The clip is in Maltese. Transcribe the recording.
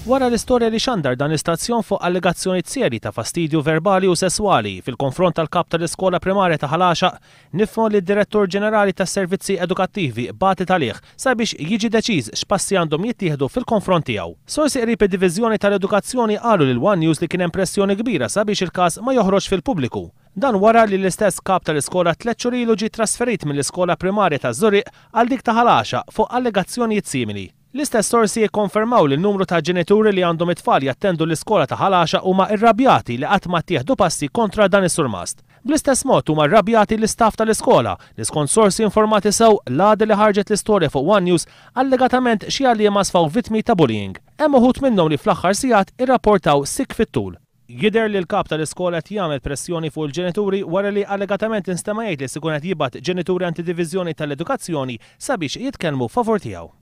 Wara l-istorja li xandar dan l-istazzjon fuq allegazzjonijiet serji ta' fastidju verbali u sesswali fil-konfront tal-Kap tal-Iskola Primarja ta' Ħal Għaxaq, nifhmu li d-Direttur Ġenerali tas-Servizzi Edukattivi bagħtet għalih sabiex jiġi deċiż x'passi għandhom jittieħdu fil-konfront tiegħu. Sorsi qrib id-Diviżjoni tal-Edukazzjoni qalu lil one News li kien hemm pressjoni kbira sabiex il-każ ma joħroġx fil-pubbliku. Dan wara li l-istess Kap tal-iskola tlett xhur ilu ġie trasferit mill-iskola primarja taż-Żurrieq għal dik ta' Ħal Għaxaq fuq allegazzjonijiet simili. L-istess sorsi jikkonfermaw li numru ta' ġenituri li għandhom it-tfal jattendu l-iskola ta' Ħal Għaxaq huma rrabjati li qatt ma ttieħdu passi kontra dan is-surmast. Bl-istess mod huma rrabjati l-istaff tal-iskola li skont sorsi informati sew l-għada li ħarġet l-istorja fuq one News allegatament xi għalliema sfaw vittmi ta' bullying. Hemm uħud minnhom li fl-aħħar sigħat irrapportaw sick fit-tul. Jidher li l-kap tal-iskola qed jagħmel pressjoni fuq il-ġenituri wara li allegatament instema' jgħid li se jkun qed jibgħat ġenituri għand id-Diviżjoni tal-Edukazzjoni sabiex jitkellmu favur tiegħu.